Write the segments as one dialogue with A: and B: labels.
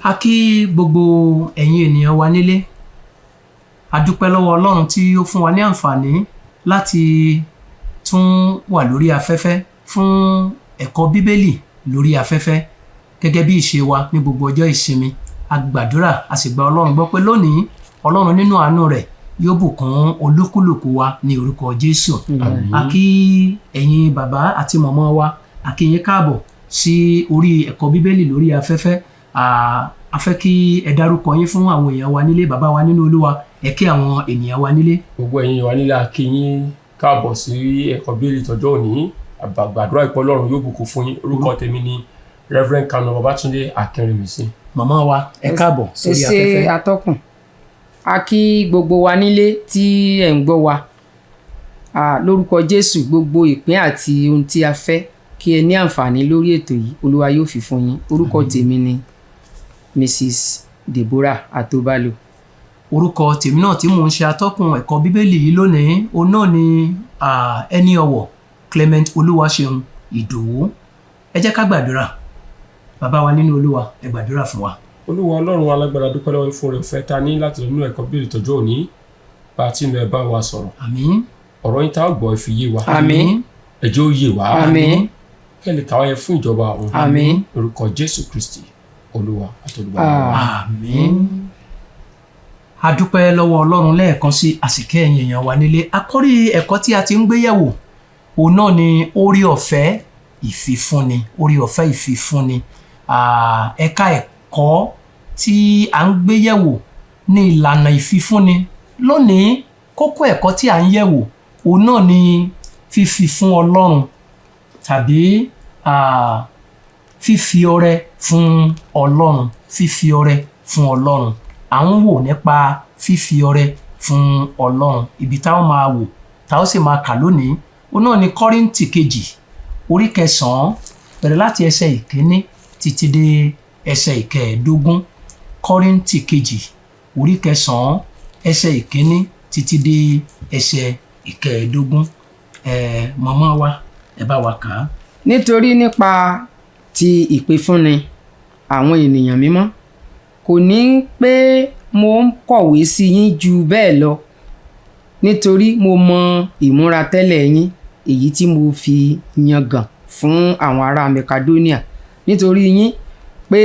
A: A kí gbogbo ẹ̀yin ènìyàn wa nílé. A dúpẹ́ lọ́wọ́ Ọlọ́run tí ó fún wa ní àǹfààní láti tún wà lórí afẹ́fẹ́ fún ẹ̀kọ́ Bíbélì lórí afẹ́fẹ́ gẹ́gẹ́ bí ìṣe wa ní gbogbo ọjọ́ ìsinmi. A gbàdúrà, a sì gba Ọlọ́run gbọ́ pé lónìí, Ọlọ́run nínú àánú rẹ̀ yóò bùkún olúkúlùkù wa ní orúkọ Jésù. A kí ẹ̀yin bàbá àti mọ̀mọ́ wa, a kí yín káàbọ̀ sí orí ẹ̀kọ́ Bíbélì lórí afẹ́fẹ́. A fẹ́ kí ẹ dárúkọ yín fún àwọn èèyàn wa nílé. Bàbá wa nínú Olúwa, ẹ kí àwọn ènìyàn wa nílé.
B: Gbogbo ẹ̀yin wa nílé, a kí yín káàbọ̀ sí ẹ̀kọ́ Bíbélì tọjọ́ òní. Àgbàdúrà ìpọ́ Ọlọ́run yóò bùkún fún yín. Orúkọ tèmi ni Reverend Kanu Babatunde Akínrìnmísí.
A: Màmá wa, ẹ káàbọ̀ sórí
C: Ẹ ṣé,
A: afẹ́fẹ́.
C: atọ́kùn. A kí gbogbo wa nílé tí ẹ̀ ń gbọ́ wa. Lórúkọ Jésù, gbogbo ìpín àti ohun tí a fẹ́ kí ẹ ní àǹfààní lórí ètò yìí, Olúwa yóò fi fún yín. Orúkọ tèmi ni Mrs Deborah Atobalo.
A: Orúkọ tèmi náà tí mò ń ṣe atọ́kùn ẹ̀kọ́ Bíbélì yìí lónìí, òun náà ni ẹni ọ̀wọ̀ Clement Olúwaṣeun Ìdòwú. Ẹ jẹ́ ká gbàdúrà. Bàbá wa nínú Olúwa, ẹ gbàdúrà fún wa.
B: Olúwa Ọlọ́run alágbára, dúpẹ́ lọ́wọ́ fún oore ọ̀fẹ́ ta ní láti lọ nínú ẹ̀kọ́ Bíbélì tọjọ́ òní. Bá a ti ń lọ, ẹ bá wa sọ̀rọ̀.
A: Àmín.
B: Ọ̀rọ̀ yín tá a gbọ́, ẹ fi yé wa.
C: Àmín.
B: Ẹ jẹ́ ó yé wa.
C: Àmín.
B: Kẹ́ lè kàwá yẹn fún ìjọba ọ̀run.
C: Àmín.
B: Orúkọ Jésù Kristi, Olúwa àti Olùgbàlà wa.
A: Àmín. A dúpẹ́ lọ́wọ́ Ọlọ́run lẹ́ẹ̀kan sí àsìkò. Ẹ̀yin èèyàn wa nílé, àkórí ẹ̀kọ́ tí a ti ń gbé yẹ̀wò, òun náà ni oore ọ̀fẹ́ ìfifúnni, oore ọ̀fẹ́ ìfifúnni. Ẹ̀ka ẹ̀kọ́ tí a ń gbé yẹ̀wò ní ìlànà ìfifúnni. Lónìí, kókó ẹ̀kọ́ tí a ń yẹ̀wò, òun náà ni fífi fún Ọlọ́run tàbí fífi ọrẹ fún Ọlọ́run. Fífi ọrẹ fún Ọlọ́run, à ń wò nípa fífi ọrẹ fún Ọlọ́run. Ibi táwọn máa wò, táwọn sì máa kà lónìí, òun náà ni Kọ́ríńtì kejì, orí 9, bẹ̀rẹ̀ láti ẹsẹ̀ 1 títí dé ẹsẹ̀ 15. Kọ́ríńtì kejì, orí 9, ẹsẹ̀ 1 títí dé ẹsẹ̀ 15. Màmá wa, ẹ bá wa kà á.
C: Nítorí nípa ti ìpínfúnni àwọn ènìyàn mímọ́, kò ní pé mo ń kọ̀wé sí yín jù bẹ́ẹ̀ lọ, nítorí mo mọ ìmúra tẹ́lẹ̀ yín, èyí tí mo fi yangàn fún àwọn ará Makedonia nítorí yín, pé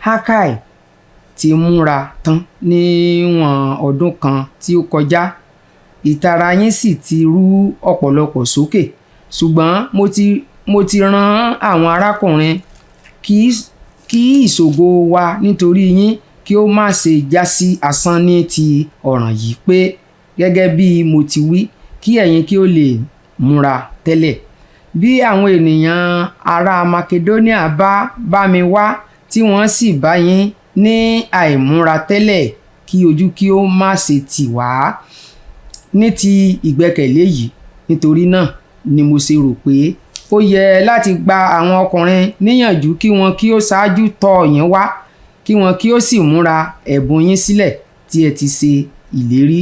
C: Akai ti múra tán níwọ̀n ọdún kan tí ó kọjá, ìtara yín sì ti rú ọ̀pọ̀lọpọ̀ sókè. Ṣùgbọ́n mo ti rán àwọn arákùnrin kí ìṣògo wa nítorí yín kí ó má ṣe jásí asán ní ti ọ̀ràn yìí, pé gẹ́gẹ́ bí mo ti wí, kí ẹ̀yin kí ó lè múra tẹ́lẹ̀. Bí àwọn ènìyàn ará Makedonia bá bá mi wá, tí wọ́n sì bá yín ní àìmúra tẹ́lẹ̀, kí ojú kí ó má ṣe tì wá ní ti ìgbẹ́kẹ̀lé yìí. Nítorí náà ni mo ṣe rò pé ó yẹ láti gba àwọn ọkùnrin níyànjú kí wọn kí ó ṣáájú tọ̀ yín wá, kí wọn kí ó sì múra ẹ̀bùn yín sílẹ̀ tí ẹ ti ṣe ìlérí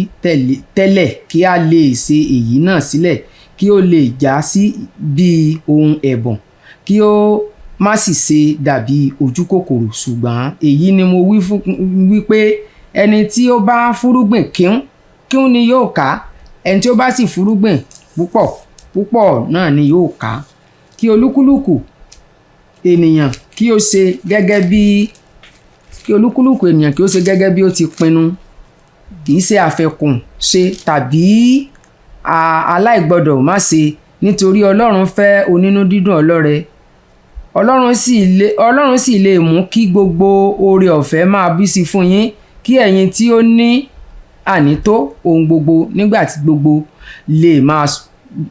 C: tẹ́lẹ̀, kí a lè ṣe èyí náà sílẹ̀, kí ó lè já sí bí ohun ẹ̀bùn, kí ó má sì ṣe dàbí ojú kòkòrò. Ṣùgbọ́n èyí ni mo wí fún wí pé ẹni tí ó bá fúrúgbìn kíún kíún ni yóò ká, ẹni tí ó bá sì fúrúgbìn púpọ̀, púpọ̀ náà ni yóò ká. Kí olúkúlùkù ènìyàn kí ó ṣe gẹ́gẹ́ bí ó ti pinnu, kì í ṣe àfẹ̀kùn ṣe tàbí aláìgbọ́dọ̀ má ṣe, nítorí Ọlọ́run fẹ́ onínú dídùn ọlọ́rẹ. Ọlọ́run sì lè mú kí gbogbo oore ọ̀fẹ́ máa bí sí fún yín, kí ẹ̀yin tí ó ní ànító ohun gbogbo nígbà tí gbogbo lè máa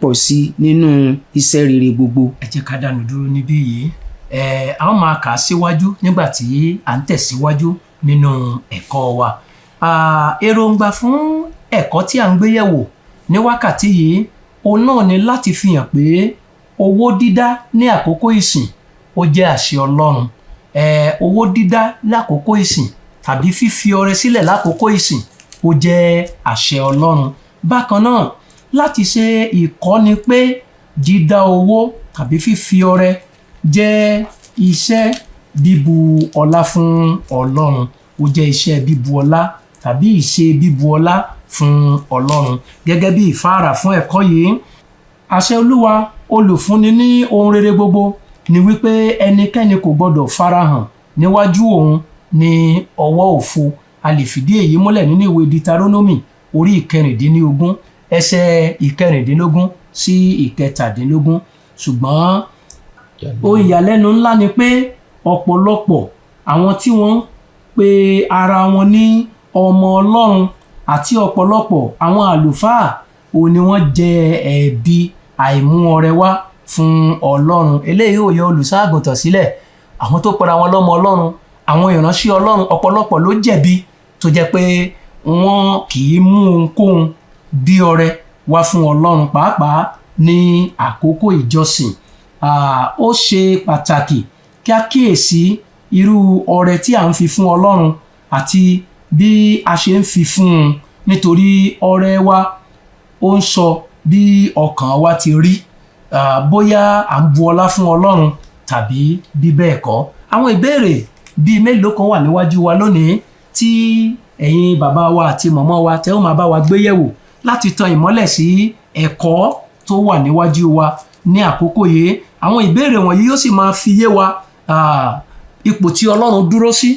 C: pọ̀ sí nínú iṣẹ́ rere gbogbo.
A: Ẹ jẹ́ ká dánu dúró níbí yìí. A ó máa kà á síwájú nígbà tí à ń tẹ̀síwájú nínú ẹ̀kọ́ wa. Èròǹgbà fún ẹ̀kọ́ tí à ń gbé yẹ̀wò ní wákàtí yìí, òun náà ni láti fi hàn pé owó dídá ní àkókò ìsìn, ó jẹ́ àṣẹ Ọlọ́run. Owó dídá lákòókò ìsìn tàbí fífi ọrẹ sílẹ̀ lákòókò ìsìn, ó jẹ́ àṣẹ Ọlọ́run. Bákan náà, láti ṣe ìkọ́ni pé dídá owó tàbí fífi ọrẹ jẹ́ iṣẹ́ bíbu ọlá fún Ọlọ́run. Ó jẹ́ iṣẹ́ bíbu ọlá tàbí ìṣe bíbu ọlá fún Ọlọ́run. Gẹ́gẹ́ bí ìfáàrà fún ẹ̀kọ́ yìí, àṣẹ Olúwa olùfúnni ní ohun rere gbogbo ni wípé ẹnikẹ́ni kò gbọdọ̀ farahàn níwájú òun ní ọwọ́ òfo. A lè fìdí èyí múlẹ̀ nínú ìwé Deuteronomy orí 16, ẹsẹ̀ 16 sí 17. Ṣùgbọ́n ohun ìyàlẹ́nu ńlá ni pé ọ̀pọ̀lọpọ̀ àwọn tí wọ́n ń pe ara wọn ní ọmọ Ọlọ́run àti ọ̀pọ̀lọpọ̀ àwọn àlùfáà òun ni wọ́n jẹ ẹ̀bi àìmú ọrẹ wá fún Ọlọ́run. Eléyìí ò yọ olùṣọ́-àgùntàn sílẹ̀. Àwọn tó pera wọn lọ́mọ Ọlọ́run, àwọn ìránṣẹ́ Ọlọ́run, ọ̀pọ̀lọpọ̀ ló jẹ̀bi tó jẹ́ pé wọ́n kì í mú ohunkóhun bí ọrẹ wá fún Ọlọ́run, pàápàá ní àkókò ìjọsìn. Ó ṣe pàtàkì kí a kíyèsí irú ọrẹ tí à ń fi fún Ọlọ́run àti bí a ṣe ń fi fún un, nítorí ọrẹ wa ó ń sọ bí ọkàn wa ti rí, bóyá à ń bu ọlá fún Ọlọ́run tàbí bí bẹ́ẹ̀ kọ́. Àwọn ìbéèrè bíi mélòó kan wà níwájú wa lónìí tí ẹ̀yin bàbá wa àti mọ̀mọ́ wa tẹ́ ó máa bá wa gbé yẹ̀wò láti tan ìmọ́lẹ̀ sí ẹ̀kọ́ tó wà níwájú wa ní àkókò yìí. Àwọn ìbéèrè wọ̀nyí yóò sì máa fi yé wa ipò tí Ọlọ́run dúró sí,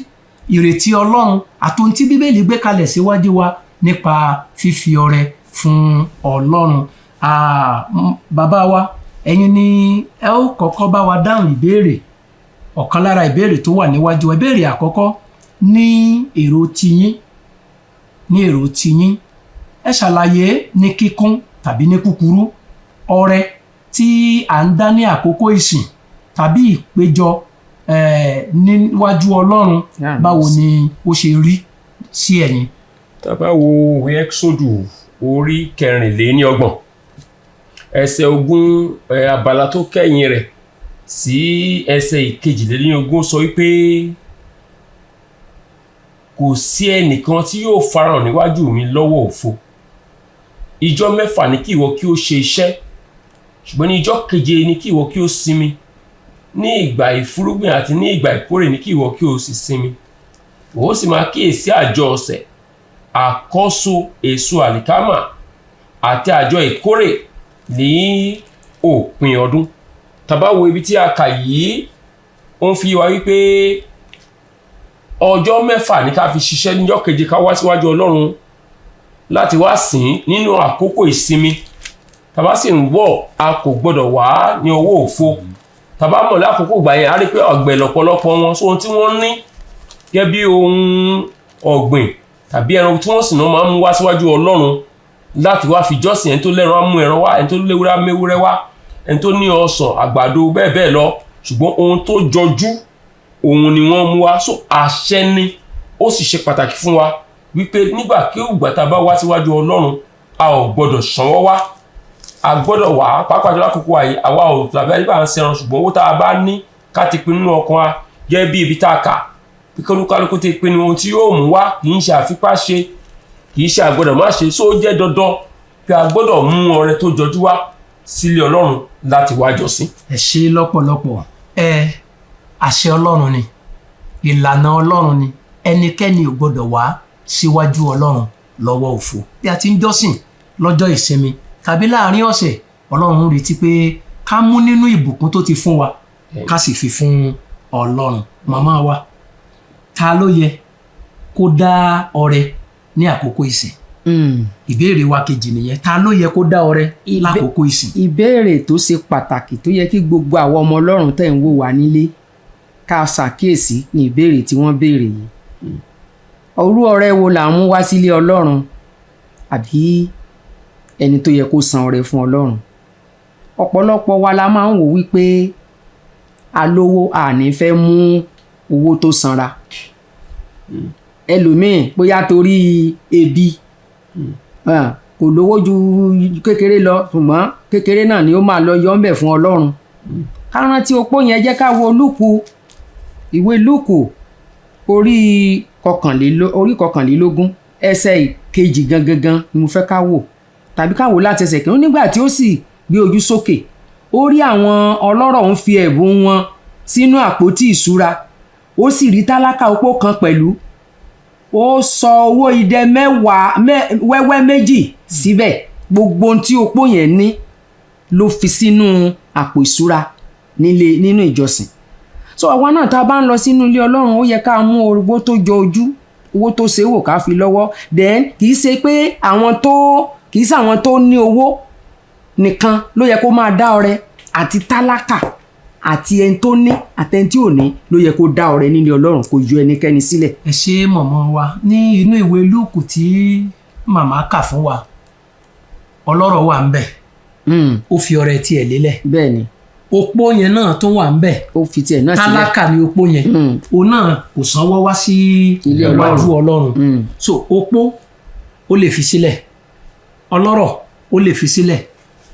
A: ìrètí Ọlọ́run àti ohun tí Bíbélì gbé kalẹ̀ síwájú wa nípa fífi ọrẹ fún Ọlọ́run. Bàbá wa, ẹ̀yin ni ẹ ó kọ́kọ́ bá wa dáhùn ìbéèrè, ọ̀kan lára ìbéèrè tó wà níwájú wa. Ìbéèrè àkọ́kọ́: ní èrò tiyín, ẹ ṣàlàyé ní kíkún tàbí ní kúkúrú ọrẹ tí à ń dá ní àkókò ìsìn tàbí ìpéjọ níwájú Ọlọ́run, báwo ni ó ṣe rí sí ẹ̀yin?
B: Tá a bá wo ìwé Ẹ́xódù orí 34, ẹsẹ̀ 20, abala tó kẹ́yìn rẹ̀ sí ẹsẹ̀ 22, sọ wípé kò sí ẹnìkan tí yóò farahàn níwájú mi lọ́wọ́ òfo. Ìjọ 6 ní kí ìwọ kí ó ṣe iṣẹ́, ṣùgbọ́n ní ìjọ keje ní kí ìwọ kí ó sinmi. Ní ìgbà ìfúrúgbìn àti ní ìgbà ìkórè ní kí ìwọ kí ó sì sinmi. Ó sì máa kíyèsí àjọ ọ̀sẹ̀, àkọ́so èso àlìkámà àti àjọ ìkórè ní òpin ọdún. Tá bá wo ibi tí a kà yìí, ó ń fi wá wípé ọjọ́ 6 ní ká fi ṣiṣẹ́, níjọ́ keje ká wá síwájú Ọlọ́run láti wá sìn nínú àkókò ìsinmi. Tá bá sì ń wọ̀, a kò gbọ́dọ̀ wá ní ọwọ́ òfo. Tá bá mọ̀ lákòókò ìgbà yẹn, a rí pé ọ̀gbẹ̀ lọ́pọ̀lọpọ̀ wọn, so ohun tí wọ́n ní gẹ́gẹ́ bí ohun ọ̀gbìn tàbí ẹran tí wọ́n sì náà máa ń mú wá síwájú Ọlọ́run láti wá fi jọ́sìn. Ẹni tó lẹ́ran á mú ẹran wá, ẹni tó léwúrẹ́ á méwúrẹ́ wá, ẹni tó ní ọsàn, àgbàdo, bẹ́ẹ̀ bẹ́ẹ̀ lọ. Ṣùgbọ́n ohun tó jọjú òun ni wọ́n mú wá. So àṣẹ ni, ó sì ṣe pàtàkì fún wa wípé nígbàkigbà tá a bá wá síwájú Ọlọ́run, a ò gbọ́dọ̀ ṣanwọ́ wá, a gbọ́dọ̀ wá. Pàápàá jùlọ lákòókò àyè àwa ò tàbí àyè bá ń ṣẹran, ṣùgbọ́n owó tá a bá ní ká ti pinnu nínú ọkàn wa, gẹ́gẹ́ bí ibi tá a kà bí kálukú ti pinnu ohun tí yóò mú wá. Kì í ṣe àfipá ṣe, kì í ṣe àgbọ́dọ̀ má ṣe, só jẹ́ dandan pé a gbọ́dọ̀ mú ọrẹ tó jọjú wá sílé Ọlọ́run láti wá jọ́sìn.
A: Ẹ ṣe lọ́pọ̀lọpọ̀. Ẹ àṣẹ Ọlọ́run ni, ìlànà Ọlọ́run ni, ẹnikẹ́ni ò gbọ́dọ̀ wá síwájú Ọlọ́run lọ́wọ́ òfo. Bí a ti ń jọ́sìn lọ́jọ́ ìsinmi tàbí láàrin ọ̀sẹ̀, Ọlọ́run ń retí pé ká mú nínú ìbùkún tó ti fún wa, ká sì fi fún Ọlọ́run. Màmá wa, ta ló yẹ kó dá ọrẹ ní àkókò ìsìn? Ìbéèrè wa kejì nìyẹn: ta ló yẹ kó dá ọrẹ lákòókò ìsìn?
C: Ìbéèrè tó ṣe pàtàkì tó yẹ kí gbogbo àwọn ọmọ Ọlọ́run tẹ̀ ń wò wá nílé ká ṣàkíyèsí ní ìbéèrè tí wọ́n béèrè yìí. Orú ọrẹ wo là ń mú wá sílé Ọlọ́run, àbí ẹni tó yẹ kó san ọrẹ fún Ọlọ́run? Ọ̀pọ̀lọpọ̀ wa la máa ń wò wípé alówó àní fẹ́ mú owó tó sanra. Ẹlòmíì, bóyá torí ebi, kò lówó ju kékeré lọ, ṣùgbọ́n kékeré náà ni ó máa lọ yọ ọ́nbẹ̀ fún Ọlọ́run. Ká rántí opó yẹn. Jẹ́ ká wo Lúùkù, ìwé Lúùkù orí 21, ẹsẹ̀ 2 gangan ni mo fẹ́ ká wò, tàbí ká wò láti ẹsẹ̀ 1. Nígbà tí ó sì gbé ojú sókè, ó rí àwọn ọlọ́rọ̀ ń fi ẹ̀bùn wọn sínú àpótí ìṣúra. Ó sì rí tálákà opó kan pẹ̀lú, ó sọ owó idẹ 10 wẹ́wẹ́ 2 síbẹ̀. Gbogbo ohun tí opó yẹn ní ló fi sínú àpò ìṣúra nílé nínú ìjọsìn. So àwa náà, tá a bá ń lọ sínú ilé Ọlọ́run, ó yẹ ká mú owó tó jọ ojú, owó tó ṣe é wò, ká fi lọ́wọ́. Then kì í ṣe pé àwọn tó kì í ṣe àwọn tó ní owó nìkan ló yẹ kó máa dá ọrẹ. Àti tálákà àti ẹni tó ní àti ẹni tí ò ní ló yẹ kó dá ọrẹ nílé Ọlọ́run. Kò yọ ẹnikẹ́ni sílẹ̀.
A: Ẹ ṣe, mọ̀mọ́ wa. Ní inú ìwé Lúùkù tí màmá kà fún wa, ọlọ́rọ̀ wà ń bẹ̀, ó fi ọrẹ tiẹ̀ lélẹ̀.
C: Bẹ́ẹ̀ ni.
A: Opó yẹn náà tún wà ń bẹ̀.
C: Ó fi tiẹ̀ náà sílẹ̀.
A: Tálákà ni opó yẹn. Òun náà kò sanwó wá sí
C: Ilé
A: iwájú Ọlọ́run. So opó ó lè fi sílẹ̀, ọlọ́rọ̀ ó lè fi sílẹ̀,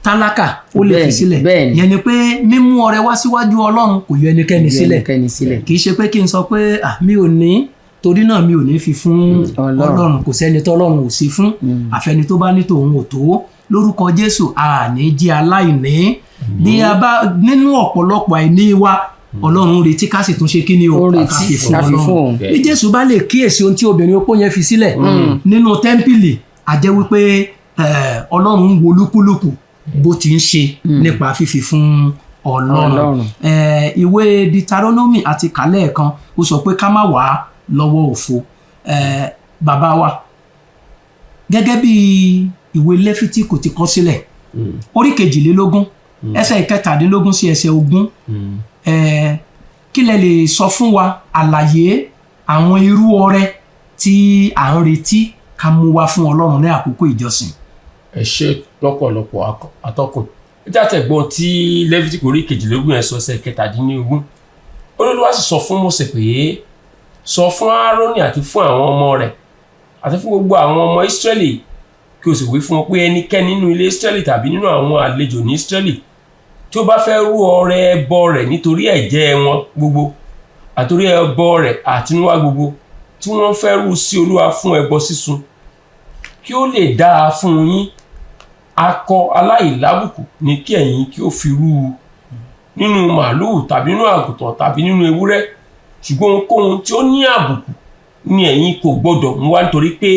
A: tálákà ó lè fi sílẹ̀.
C: Bẹ́ẹ̀ni.
A: Yẹn ni pé mímú ọrẹ wá síwájú Ọlọ́run kò yọ ẹnikẹ́ni
C: Yọ
A: sílẹ̀.
C: ẹnikẹ́ni sílẹ̀.
A: Kì í ṣe pé kí n sọ pé, ah, mi ò ní, torí náà mi ò ní fi fún
C: Ọlọ́run.
A: Ọlọ́run. Kò sẹ́ni tọ́lọ́run ò sí fún, àfẹni tó bá ní tòun ò tó. Lórúkọ Jésù, àní jẹ́ aláìní. Bí a bá nínú ọ̀pọ̀lọpọ̀ àìní wa, Ọlọ́run retí ká sì tún ṣe kí ni o?
C: Ó retí
A: ká fi fún
C: ká fi fún
A: Ọlọ́run.
C: òun.
A: Bí Jésù bá lè kíyèsí ohun tí obìnrin opó yẹn fi sílẹ̀ nínú tẹ́ḿpìlì, a jẹ́ wípé Ọlọ́run ń wo lúkúlùkù bó ti ń ṣe nípa fífi fún Ọlọ́run.
C: Ọlọ́run.
A: Ìwé Deuteronomy àti kàlẹ́ kan, ó sọ pé ká má wà á lọ́wọ́ òfo. Bàbá wa, gẹ́gẹ́ bí ìwé Lẹ́fítíkù ti kọ sílẹ̀, orí 22, ẹsẹ̀ 17 sí ẹsẹ̀ 20, kí lẹ lè sọ fún wa, àlàyé àwọn irú ọrẹ tí à ń retí ká mú wá fún Ọlọ́run ní àkókò ìjọsìn?
B: Ẹ ṣe lọ́pọ̀lọpọ̀, atọ́kùn. Ẹ jáde gbọ́n tí Lẹ́fítíkù orí 22 yẹn sọ, ẹsẹ̀ 17. Olúwa sì sọ fún Mósè pé, sọ fún Áárónì àti fún àwọn ọmọ rẹ̀ àti fún gbogbo àwọn ọmọ Ísírẹ́lì, kí o sì wí fún wọn pé, ẹnikẹ́ni nínú ilé Ísírẹ́lì tàbí nínú àwọn àlejò ní Ísírẹ́lì tí ó bá fẹ́ rú ọrẹ ẹbọ rẹ̀ nítorí ẹ̀jẹ̀ wọn gbogbo àtorí ẹbọ rẹ̀ àtinúwá gbogbo tí wọ́n fẹ́ rú sí Olúwa fún ẹbọ sísun, kí ó lè dáa fún yín, akọ aláìlábùkù ní kí ẹ̀yin kí ó fi rú u nínú màlúù tàbí nínú àgùntàn tàbí nínú ewúrẹ́. Ṣùgbọ́n ohunkóhun tí ó ní àbùkù ni ẹ̀yin kò gbọ́dọ̀ mú wá, nítorí pé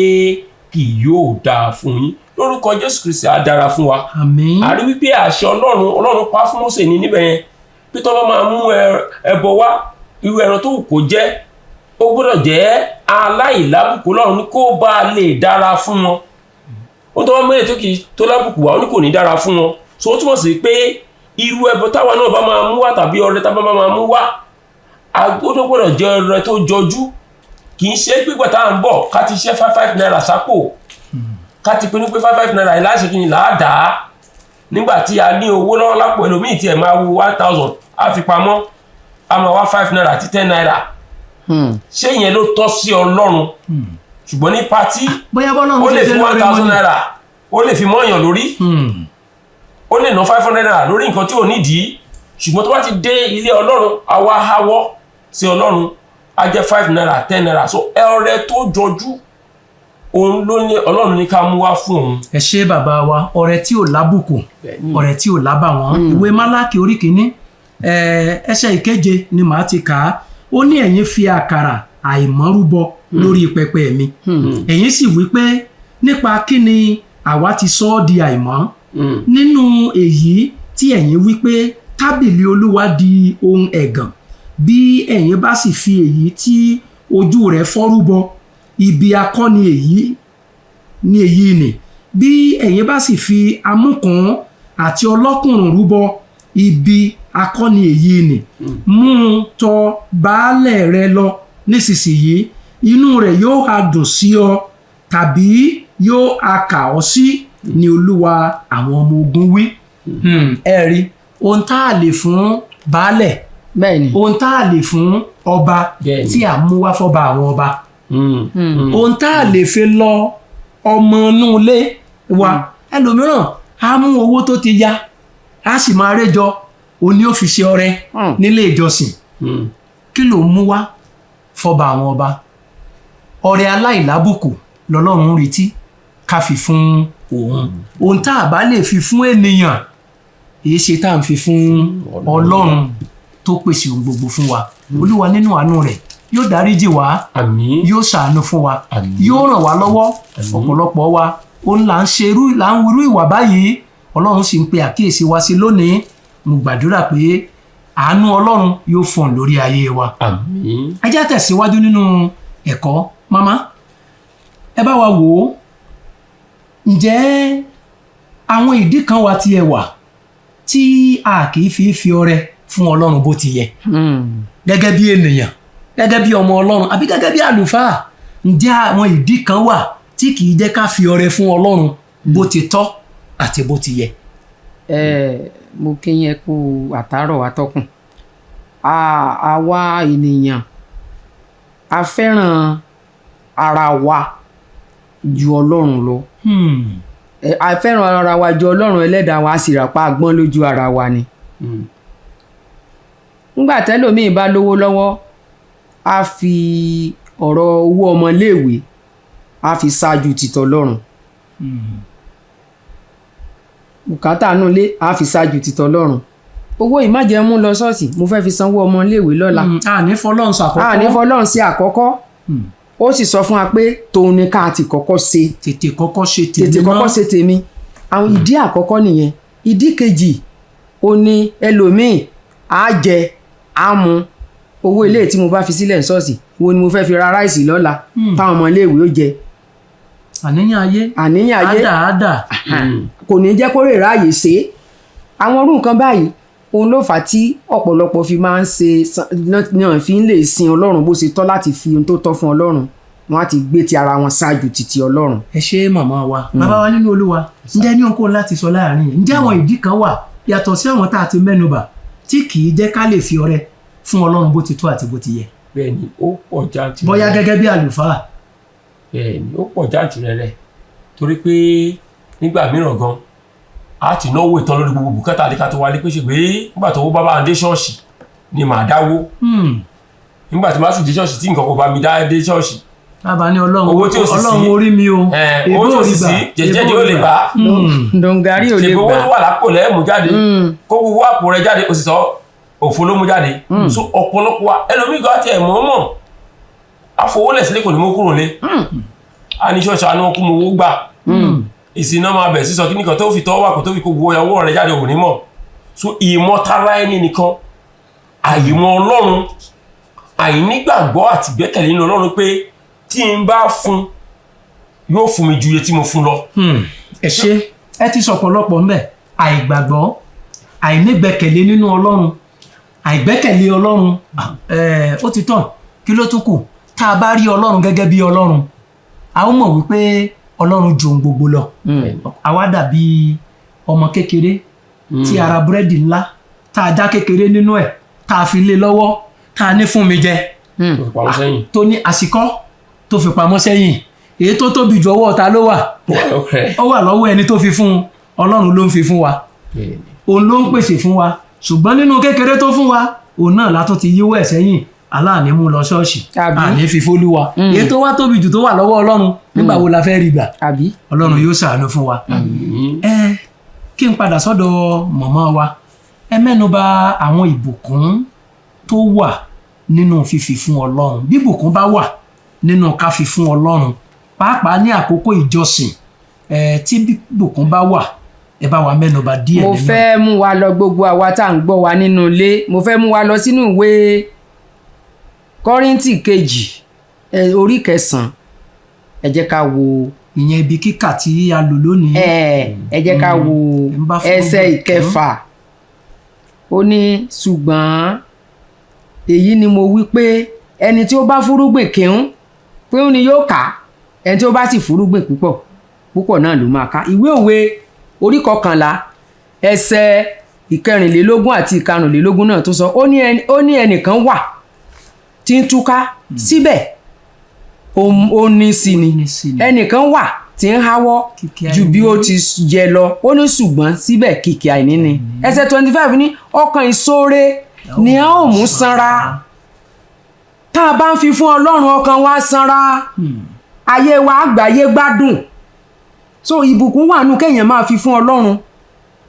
B: kì yóò dáa fún yín. Lórúkọ Jésù Kristi, á dára fún wa.
A: Àmín.
B: A rí wípé àṣẹ Ọlọ́run, Ọlọ́run pa fún Mósè ní níbẹ̀ yẹn pé tó bá máa mú ẹbọ wá, irú ẹran tó wù kó jẹ́, ó gbọ́dọ̀ jẹ́ aláìlábùkù. Ọlọ́run ní kó bá a lè dára fún wọn. Ó tó bá mú èyí tó kì í tó lábùkù wá, ó ní kò ní dára fún wọn. So ó túmọ̀ sí pé irú ẹbọ táwa náà bá máa mú wá tàbí ọrẹ táwa bá máa mú wá, a gbọ́dọ̀ jẹ́ ọrẹ tó jọjú. Kì í ṣe pípẹ́ tá à ń bọ̀ ká ti ṣe 5 5 naira sápò, ká ti pinnu pé 5 5 naira yìí láṣẹ kí ni là á dà á. Nígbà tí a ní owó lọ́wọ́ lápò, ẹlòmíì tiẹ̀ máa wo 1,000, á fi pamọ́, á máa wá 5 naira àti 10 naira. Ṣé ìyẹn ló tọ́ sí Ọlọ́run? Ṣùgbọ́n ní party,
A: Bóyá bọ́lọ́run
B: ó
A: ti
B: lè
A: ṣe
B: fi one
A: lórí
B: thousand
A: mọ́ni.
B: naira, ó lè fi mọ́ọ̀yàn lórí, ó lè ná 500 naira lórí nǹkan tí ò nídìí. Ṣùgbọ́n tó bá ti dé ilé Ọlọ́run, àwa háwọ́ sí Ọlọ́run, á jẹ́ 5 naira, 10 naira. So ọrẹ tó jọjú, òun ló ní Ọlọ́run ní ká mú wá fún òun.
A: Ẹ ṣé, bàbá wa. Ọrẹ tí ò lábùkù, ọrẹ tí ò lábàwọ́n. Ìwé Málákì orí 1, ẹsẹ̀ 7 ni màá ti kà á. Ó ní, ẹ̀yin fi àkàrà àìmọ́ rúbọ lórí pẹpẹ mi. Ẹ̀yin sì wí pé, nípa kí ni àwa ti sọ ọ́ di àìmọ́? Nínú èyí tí ẹ̀yin wí pé tábìlì Olúwa di ohun ẹ̀gàn. Bí ẹ̀yin bá sì fi èyí tí ojú rẹ̀ fọ́ rúbọ, ibi akọni èyí ní èyí nì. Bí ẹ̀yin bá sì fi amúkùn àti ọlọ́kùnrùn rúbọ, ibi akọni èyí nì. Mú un tọ̀ baálẹ̀ rẹ lọ nísinsìnyí, inú rẹ̀ yóò ha dùn sí ọ, tàbí yóò ha kà ọ́ sí? Ní Olúwa àwọn ọmọ ogun wí. Ẹ rí ohun tá a lè fún baálẹ̀, ohun tá a lè fún ọba tí a mú wá fọ́ba àwọn ọba, ohun tá a lè fi lọ ọmọ inú ilé wa. Ẹlòmíràn á mú owó tó ti ya, á sì máa réjọ, òní ó fi ṣe ọrẹ nílé ìjọsìn. Kí ló ń mú wá fọba àwọn ọba? Ọrẹ aláìlábùkù lọ́lọ́run ń retí ká fi fún òun. Ohun tá a bá lè fi fún ènìyàn, èyí ṣe tá à ń fi fún Ọlọ́run tó pèsè ohun gbogbo fún wa? Olúwa nínú àánú rẹ̀. Yóò dáríjì wá,
B: Àmín.
A: yóò ṣàánú fún wa,
B: Àmín.
A: yóò ràn wá lọ́wọ́.
B: Àmín.
A: Ọ̀pọ̀lọpọ̀ wa òun là ń ṣe irú, là ń irú ìwà báyìí. Ọlọ́run sì ń pe àkíyèsí wa sí lónìí. Mo gbàdúrà pé àánú Ọlọ́run yóò fọ̀n lórí ayé wa.
B: Àmín.
A: Ẹ jẹ́ á tẹ̀síwájú nínú ẹ̀kọ́. Màmá, ẹ bá wa wò ó, ǹjẹ́ àwọn ìdí kan wà tí ẹ wà tí a kì í fi ọrẹ fún Ọlọ́run bó ti yẹ, gẹ́gẹ́ bí ènìyàn, gẹ́gẹ́ bí ọmọ Ọlọ́run, àbí gẹ́gẹ́ bí àlùfáà? Ǹjẹ́ àwọn ìdí kan wà tí kì í jẹ́ ká fi ọrẹ fún Ọlọ́run bó ti tọ́ àti bó ti yẹ?
C: Ẹ mo kí yín, ẹ kú àtàárọ̀, atọ́kùn. Àwa ènìyàn, a fẹ́ràn ara wa ju Ọlọ́run lọ. A fẹ́ràn ara wa ju Ọlọ́run ẹlẹ́dàá wa, a sì rà pa agbọ́n lójú ara wa ni. Ńgbà tẹ́lòmíì bá lówó lọ́wọ́, á fi ọ̀rọ̀ owó ọmọléèwé, á fi ṣáájú tìtọ̀ Ọlọ́run. Bùkátà nù lé, á fi ṣáájú tìtọ̀ Ọlọ́run. Owó ìmájẹ̀mú lọ ṣọ́ọ̀ṣì, mo fẹ́ fi sanwó ọmọléèwé lọ́la.
A: A ní fọlọ́run ṣàkọ́kọ́.
C: A ní fọlọ́run sí àkọ́kọ́. Ó sì sọ fún wa pé tòun ni ká ti kọ́kọ́ ṣe.
A: Tètè kọ́kọ́ ṣe tèmi
C: Tètè kọ́kọ́
A: náà.
C: ṣe tèmi. Àwọn ìdí àkọ́kọ́ nìyẹn. Ìdí kejì ó ní, ẹlòmíì á jẹ, á mu. Owó ilé tí mo bá fi sílẹ̀ ní ṣọ́ọ̀ṣì wo ni mo fẹ́ fi ra ráìsì lọ́la táwọn ọmọ iléèwé ó jẹ.
A: Àníyàn ayé.
C: Àníyàn ayé.
A: Àdà àdà.
C: Kò ní jẹ́ kó lè ráàyè ṣe é. Àwọn irú nǹkan báyìí, òun ló fà á tí ọ̀pọ̀lọpọ̀ fi máa ń ṣe náà fi ń lè sin Ọlọ́run bó ṣe tọ́, láti fi ohun tó tọ́ fún Ọlọ́run. Wọ́n á ti gbé ti ara wọn ṣáájú títí Ọlọ́run.
A: Ẹ ṣe, màmá wa. Bàbá wa nínú Olúwa, ǹjẹ́ ní ohunkóhun láti sọ láàrin yìí? Ǹjẹ́ àwọn ìdí kan wà yàtọ̀ sí àwọn tá a ti mẹ́nubà tí kì í jẹ́ ká lè fi ọrẹ fún Ọlọ́run bó ti tó àti bó ti yẹ?
B: Bẹ́ẹ̀ni, ó pọ̀ jáǹtì.
A: Bóyá gẹ́gẹ́ bí àlùfáà.
B: Bẹ́ẹ̀ni, ó pọ̀ jáǹtì rẹ̀rẹ̀, torí pé nígbà mìíràn gan, a ti náwó ìtàn lórí gbogbo bùkátà àdéká tó wálé, pé ṣe pé nígbà tó bá bá ń dé ṣọ́ọ̀ṣì ni màá dáwó. Nígbà tí màá sì dé ṣọ́ọ̀ṣì, tí nǹkan kò bá mi dá dé ṣọ́ọ̀ṣì,
A: Bàbá ní Ọlọ́run,
B: Owó tí ò sì sí.
A: Ọlọ́run, orí mi o.
B: Owó tí ò sì sí, jẹjẹjẹ ó lè bá.
C: Dọ̀ǹgàrí ò lè
B: Ṣègbè owó
C: gbà.
B: tó wà lápò lẹ́ẹ̀mú jáde, kó gbogbo àpò rẹ jáde, ó sì sọ òfo ló mú jáde. So ọ̀pọ̀lọpọ̀ wa, ẹlòmíì gan àti ẹ̀mọ́ mọ̀ àfọwọ́lẹ̀ sílé, kò ní mú kúrò lé, a ní ṣọ́ọ̀ṣì àánú kú mo owó gbà, ìsìn náà máa bẹ̀ sísọ kí nìkan tó fi tọ́ wà kó tó fi kó gbogbo ọwọ́ rẹ jáde, òní mọ̀. So ìmọ̀tara ẹni nìkan, àìmọ̀ Ọlọ́run, àìnígbàgbọ́ àti ìgbẹ́kẹ̀lé nínú Ọlọ́run pé tí n bá fún, yóò fún mi ju iye tí mo fún lọ.
A: Ẹ ṣe, ẹ ti sọ̀pọ̀lọpọ̀ ńbẹ̀. Àìgbàgbọ́, àìnígbẹ́kẹ̀lé nínú Ọlọ́run, àìgbẹ́kẹ̀lé Ọlọ́run, ó ti tàn. Kí ló tún kù? Tá a bá rí Ọlọ́run gẹ́gẹ́ bí Ọlọ́run, a ó mọ̀ wípé Ọlọ́run ju ohun gbogbo lọ. Àwa dàbí ọmọ kékeré tí ara búrẹ́dì ńlá tá a já kékeré nínú ẹ̀, tá a fi lé lọ́wọ́, tá a ní fún mi jẹ,
B: Tó fi pamọ́ sẹ́yìn.
A: tó ní àsìkọ́ tó fi pamọ́ sẹ́yìn. Èyí tó tóbi ju, ọwọ́ ta ló wà? Ó wà lọ́wọ́ ẹni tó fi fún un. Ọlọ́run ló ń fi fún wa, òun ló ń pèsè fún wa. Ṣùgbọ́n nínú kékeré tó fún wa, òun náà látún ti yíwọ́ ẹ̀ sẹ́yìn, aláàní mú lọ ṣọ́ọ̀ṣì,
C: Àbí?
A: àní fi fólúwa. Èyí tó wá tóbi jù tó wà lọ́wọ́ Ọlọ́run, nígbà wo la fẹ́ rí gbà?
C: Àbí?
A: Ọlọ́run yóò ṣàánú fún wa. Ẹ kí n padà sọ́dọ̀ mọ̀mọ́ wa. Ẹ mẹ́nu bà àwọn ìbùkún tó wà nínú fífi fún Ọlọ́run. Bí ìbùkún bá wà nínú ká fi fún Ọlọ́run, pàápàá ní àkókò ìjọsìn, ẹ tí ìbùkún bá wà, ẹ bá wa mẹ́nu bà díẹ̀
C: Mo
A: nínú ẹ̀.
C: fẹ́ mú wa lọ, gbogbo àwa tá à ń gbọ́ wa nínú ilé, mo fẹ́ mú wa lọ sínú ìwé Kọ́ríńtì kejì, orí kẹsàn-án. Ẹ jẹ́ ká wo
A: Ìyẹn ibi kíkà tí a lò lónìí.
C: Ẹ jẹ́ ká wo
A: Ẹ ń bá fún
C: ẹsẹ̀
A: ọgbọ̀n.
C: ìkẹfà. Ó ní, "Ṣùgbọ́n èyí ni mo wí pé ẹni tí ó bá fúrúgbìn kíún píún ni yóò ká, ẹni tí ó bá sì fúrúgbìn púpọ̀, púpọ̀ náà ló máa ká." Ìwé Òwe orí 11, ẹsẹ̀ 24 àti 25 náà tó sọ. Ó ní ẹnìkan wà tí ń túká, síbẹ̀ ó ní sí ni.
A: Ó ní sí ni.
C: Ẹnìkan wà tí ń háwọ́
A: Kìkì
C: ju bí
A: àìní.
C: ó ti yẹ lọ, ó ní ṣùgbọ́n síbẹ̀ kìkì àìní ni. Ẹsẹ̀ 25 ní, "Ọkàn ìṣoore ni a ó mú sanra." Tá a bá ń fi fún Ọlọ́run, ọkàn wa sanra, ayé wa àgbáyé gbádùn. So ìbùkún wà nù kéèyàn máa fi fún Ọlọ́run.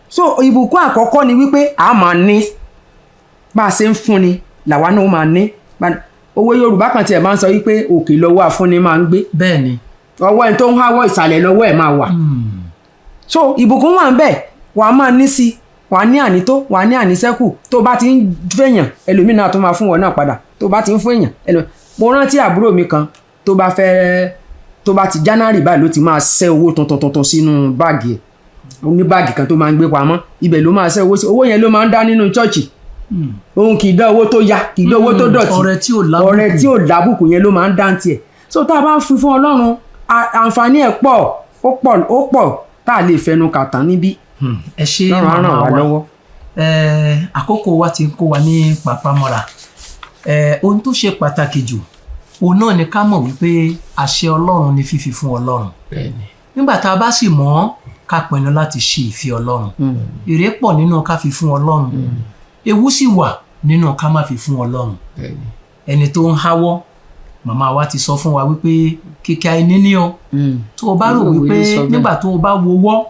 C: So ìbùkún àkọ́kọ́ ni wípé a máa ní. Bá a ṣe ń fún ni làwa náà ó máa ní. Òwe Yorùbá kan tiẹ̀ máa ń sọ wípé òkè lọ́wọ́ afúnni máa ń gbé.
A: Bẹ́ẹ̀ ni.
C: Ọwọ́ ẹni tó ń háwọ́, ìsàlẹ̀ lọ́wọ́ ẹ̀ máa wà. So ìbùkún wà ń bẹ̀, wàá máa ní sí, wàá ní ànító, wàá ní àníṣẹ́kù. Tó bá ti ń fẹ̀yàn, ẹlòmíràn tó máa fún wọn náà padà. Tó bá ti ń fún èèyàn ẹlòmíràn. Mo rántí àbúrò mi kan, tó bá fẹ́, tó bá ti January báyìí ló ti máa ṣẹ́ owó tuntun tuntun sínú báàgì ẹ̀. Ó ní báàgì kan tó máa ń gbé pamọ́, ibẹ̀ ló máa ṣẹ́ owó sí. Owó yẹn ló máa ń dá nínú chọ́ọ̀chì. Òun kì í dá owó tó ya, kì í dá owó tó dọ̀tí.
A: Ọrẹ tí ò lábùkù.
C: Ọrẹ tí ò lábùkù yẹn ló máa ń dá tiẹ̀. So tá a bá ń fi fún Ọlọ́run, àǹfààní ẹ̀ pọ̀, ó pọ̀, ó pọ̀ tá a lè fẹnu kà tán níbí.
A: Ẹ ṣé.
C: Ọlọ́run á ràn
A: màmá
C: wá
A: wa.
C: lọ́wọ́.
A: Àkókò wa ti ń kó wa ní pàpamọ́ra. Ohun tó ṣe pàtàkì jù, òun náà ni ká mọ̀ wípé àṣẹ Ọlọ́run ni fífi fún Ọlọ́run. Nígbà tá a bá sì mọ̀ ọ́, ká pinnu láti ṣe ìfẹ́ Ọlọ́run. Èrè pọ̀ nínú ká fi fún Ọlọ́run, ewu sì wà nínú ká má fi fún Ọlọ́run. Ẹni tó ń háwọ́, màmá wa ti sọ fún wa wípé kíkẹ́ àìní ní o. Tó o bá rò
C: Ìwé
A: wípé
C: sọ bẹ́ẹ̀.
A: nígbà tó o bá wowọ́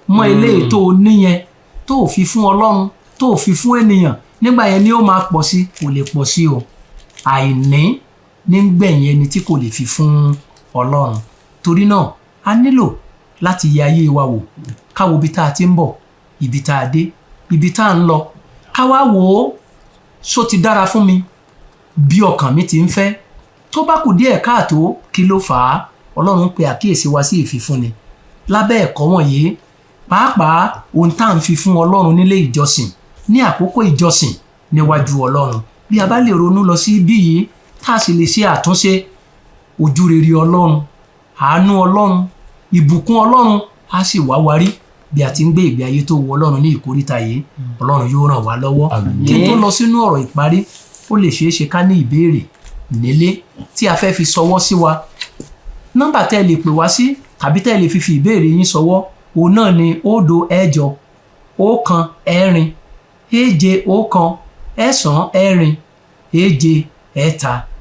A: mọ́ eléyìí tó o níyẹn, tó o fi fún Ọlọ́run, tó o fi fún ènìyàn, nígbà yẹn ni ó máa pọ̀ sí, kò lè pọ̀ sí o. Àìní ní ń gbẹ̀yìn ẹni tí kò lè fi fún Ọlọ́run. Torí náà, a nílò láti yẹ ayé wa wò, ká wo ibi tá a ti ń bọ̀, ibi tá a dé, ibi tá a ń lọ, ká wá wò ó, ṣó ti dára fún mi bí ọkàn mi ti ń fẹ́? Tó bá kù díẹ̀ káàtó, kí ló fà á? Ọlọ́run pe àkíyèsí wa sí ìfifúnni lábẹ́ ẹ̀kọ́ wọ̀nyí, pàápàá ohun tá à ń fi fún Ọlọ́run nílé ìjọsìn, ní àkókò ìjọsìn níwájú Ọlọ́run. Bí a bá lè ronú lọ sí ibí yìí, tá a sì lè ṣe àtúnṣe, ojú rere Ọlọ́run, àánú Ọlọ́run, ìbùkún Ọlọ́run á sì wá wa rí bí a ti ń gbé ìgbé ayé tó wu Ọlọ́run ní ìkóríta yìí. Ọlọ́run yóò ràn wá lọ́wọ́. Kí n tó lọ sínú ọ̀rọ̀ ìparí, ó lè ṣeé ṣe ká ní ìbéèrè nílé tí a fẹ́ fi ṣọwọ́ sí wa. Nọ́mbà tẹ́ ẹ lè pè wá sí tàbí tẹ́ ẹ lè fi ìbéèrè yín ṣọwọ́, òun náà ni 0814 7 9 6 4 3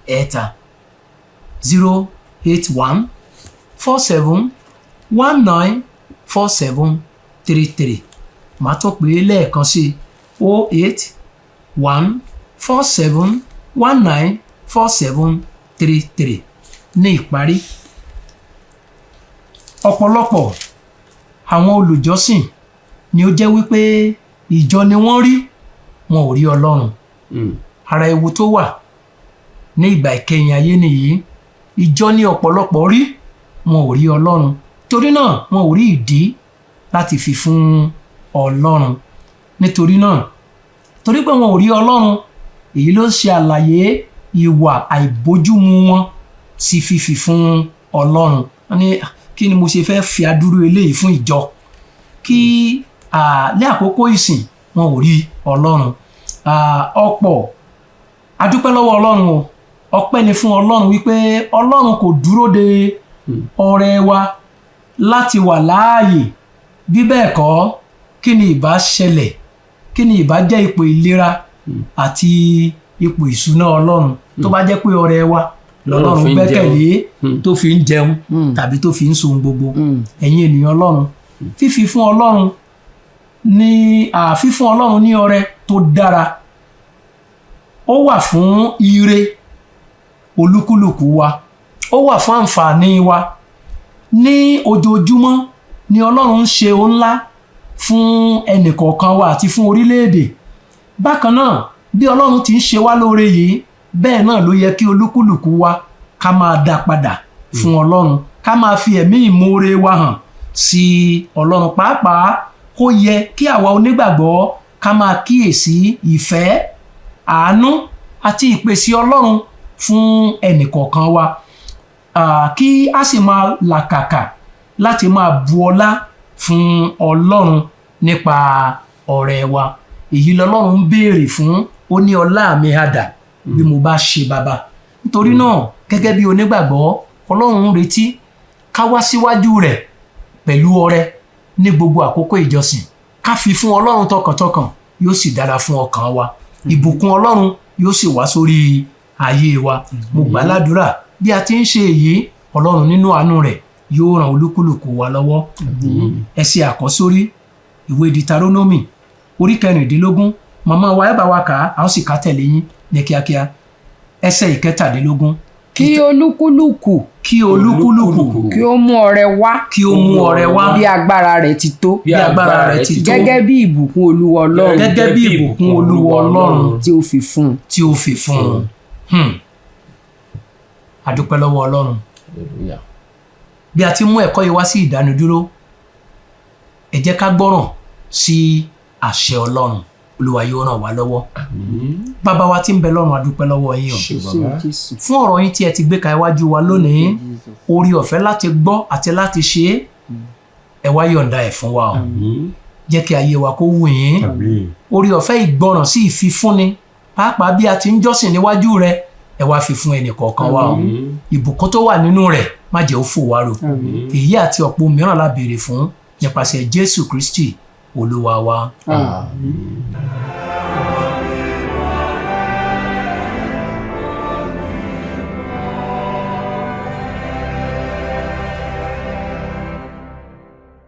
A: 3, 08147194733. Màá tún pè é lẹ́ẹ̀kan sí: 08147194733. Ní ìparí, ọ̀pọ̀lọpọ̀ àwọn olùjọ́sìn ni ó jẹ́ wípé ìjọ ni wọ́n rí, wọn ò rí Ọlọ́run. Ara ewu tó wà ní ìgbà ìkẹyìn ayé nìyí. Ìjọ ní ọ̀pọ̀lọpọ̀ rí, wọn ò rí Ọlọ́run. Torí náà, wọn ò rí ìdí láti fi fún Ọlọ́run. Nítorí náà, torí pé wọn ò rí Ọlọ́run, èyí ló ń ṣe àlàyé ìwà àìbójúmu wọn sí fífi fún Ọlọ́run. Wọ́n ní, "Ah, kí ni mo ṣe fẹ́ fi adúrú eléyìí fún ìjọ?" Kí ní àkókò ìsìn, wọn ò rí Ọlọ́run. Ọ̀pọ̀ adúpẹ́ lọ́wọ́ Ọlọ́run o. Ọpẹ́ ni fún Ọlọ́run wípé Ọlọ́run kò dúró de ọrẹ wa láti wà láàyè. Bí bẹ́ẹ̀ kọ́, kí ni ìbá ṣẹlẹ̀? Kí ni ìbá jẹ́ ipò ìlera àti ipò ìṣúná Ọlọ́run tó bá jẹ́ pé ọrẹ wa lọ́lọ́run
B: fi ń
A: gbẹ́kẹ̀lé tó fi ń jẹun tàbí tó fi ń sohun gbogbo? Ẹ̀yin ènìyàn Ọlọ́run, fífi fún Ọlọ́run ní fífún Ọlọ́run ní ọrẹ tó dára, ó wà fún ire olúkúlùkù wa, ó wà fún àǹfààní wa. Ní ojoojúmọ́ ni Ọlọ́run ń ṣe ohun ńlá fún ẹnìkọ̀ọ̀kan wa àti fún orílẹ̀-èdè. Bákan náà, bí Ọlọ́run ti ń ṣe wá lóore yìí, bẹ́ẹ̀ náà ló yẹ kí olúkúlùkù wa ká máa dá padà fún Ọlọ́run, ká máa fi ẹ̀mí ìmoore wa hàn sí Ọlọ́run. Pàápàá, kó yẹ kí àwa onígbàgbọ́ ká máa kíyèsí ìfẹ́, àánú àti ìpèsè Ọlọ́run fún ẹnìkọ̀ọ̀kan wa, kí a sì máa làkàkà láti máa bu ọlá fún Ọlọ́run nípa ọrẹ wa. Èyí lọ́lọ́run ń béèrè fún. Ó ní, "Ọlá mi ha dà bí mo bá ṣe bàbá?" Nítorí náà, gẹ́gẹ́ bí onígbàgbọ́, Ọlọ́run ń retí ká wá síwájú rẹ̀ pẹ̀lú ọrẹ ní gbogbo àkókò ìjọsìn, ká fi fún Ọlọ́run tọkàntọkàn. Yóò sì dára fún ọkàn wa, ìbùkún Ọlọ́run yóò sì wá sórí ayé wa. Mo gbà ládùúrà, bí a ti ń ṣe èyí, Ọlọ́run nínú àánú rẹ̀ yóò ràn olúkúlùkù wa lọ́wọ́. Ẹ ṣe àkọ́sórí ìwé Deuteronomy orí 16. Màmá wa, ẹ bá wa kà á, a ó sì ká tẹ̀lé yín ní kíákíá. Ẹsẹ̀ 17.
C: Kí olúkúlùkù
A: Kí olúkúlùkù
C: kí ó mú ọrẹ wá
A: kí ó mú ọrẹ wá
C: bí agbára rẹ̀ ti tó,
A: bí agbára rẹ̀ ti tó,
C: gẹ́gẹ́ bí ìbùkún Olúwa Ọlọ́run
A: gẹ́gẹ́ bí ìbùkún Olúwa Ọlọ́run
C: tí ó fi fún un.
A: tí ó fi fún un. A dúpẹ́ lọ́wọ́ Ọlọ́run.
B: Hallelujah.
A: Bí a ti mú ẹ̀kọ́ yìí wá sí ìdánudúró, ẹ jẹ́ ká gbọ́ràn sí àṣẹ Ọlọ́run. Olúwa yóò ràn wá lọ́wọ́. Bàbá wa tí ń bẹ lọ́run, a dúpẹ́ lọ́wọ́ yín o
B: Ṣé bàbá.
C: Jésù.
A: fún ọ̀rọ̀ yín tí ẹ ti gbé ka iwájú wa lónìí. Orí ọ̀fẹ́ láti gbọ́ àti láti ṣe é, ẹ wá yọ̀ǹda ẹ̀ fún wa o. Jẹ́ kí ayé wa kó wù yín.
B: Àmín.
A: Orí ọ̀fẹ́ ìgbọràn sí ìfifúnni, pàápàá bí a ti ń jọ́sìn níwájú rẹ, ẹ wá fi fún ẹnì kọ̀ọ̀kan wa o. Ìbùkún tó wà nínú rẹ̀, má jẹ́ ó fò wá rò. Èyí àti ọ̀pọ̀ mìíràn la béèrè fún nípasẹ̀ Jésù Kristi Olúwa wa.
B: Àmín.